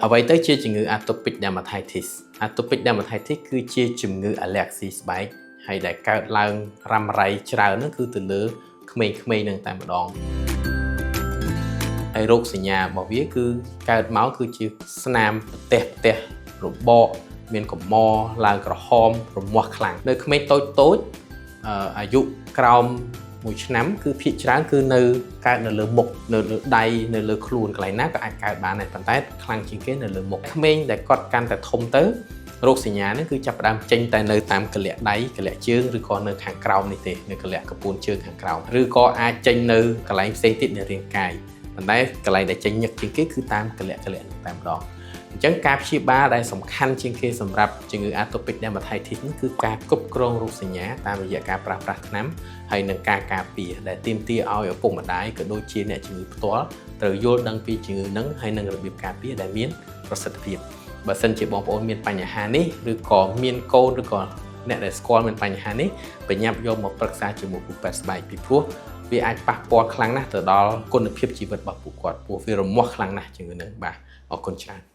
អ្វីទៅជាជំងឺ Atopic Dermatitis? Atopic Dermatitis គឺជាជំងឺ allergy ស្បែកហើយដែលកើតឡើងរ៉ាំរ៉ៃច្រើនហ្នឹងគឺទៅលើក្មេងៗនឹងតែម្ដងហើយរោគសញ្ញារបស់វាគឺកើតមកគឺជាស្នាមប្រទះផ្ទះរបកមានកម្មឡើងក្រហមរមាស់ខ្លាំងនៅក្មេងតូចតូចអឺអាយុក្រោមមួយឆ្នាំគឺភាគច្រើនគឺនៅកើតនៅលើមុខនៅលើដៃនៅលើខ្លួនកន្លែងណាក៏អាចកើតបានដែរប៉ុន្តែខ្លាំងជាងគេនៅលើមុខក្មេងដែលគាត់កាន់តែធំទៅរោគសញ្ញានេះគឺចាប់ផ្ដើមចេញតែនៅតាមកលៈដៃកលៈជើងឬក៏នៅខាងក្រោមនេះទេនៅកលៈកពួនជើងខាងក្រោមឬក៏អាចចេញនៅកន្លែងផ្សេងទៀតនៃរាងកាយប៉ុន្តែកន្លែងដែលចេញញឹកជាងគេគឺតាមកលៈកលៈនឹងតែម្ដងអញ្ចឹងការព្យាបាលដែលសំខាន់ជាងគេសម្រាប់ជំងឺ Atopic Dermatitis នេះគឺការគ្រប់គ្រងរោគសញ្ញាតាមរយៈការប្រើប្រាស់ថ្នាំហើយនិងការការពារដែលទាមទារឲ្យឪពុកម្ដាយក៏ដូចជាអ្នកជំងឺផ្ទាល់ត្រូវយល់ដឹងពីជំងឺនឹងហើយនិងរបៀបការពារដែលមានប្រសិទ្ធភាពបើសិនជាបងប្អូនមានបញ្ហានេះឬក៏មានកូនឬក៏អ្នកដែលស្គាល់មានបញ្ហានេះប្រញាប់យកមកប្រឹក្សាជាមួយគ្រូពេទ្យស្បែកពីព្រោះវាអាចប៉ះពាល់ខ្លាំងណាស់ទៅដល់គុណភាពជីវិតរបស់ពួកគាត់ព្រោះវារមាស់ខ្លាំងណាស់ជំងឺនឹងបាទអរគុណច្រើន។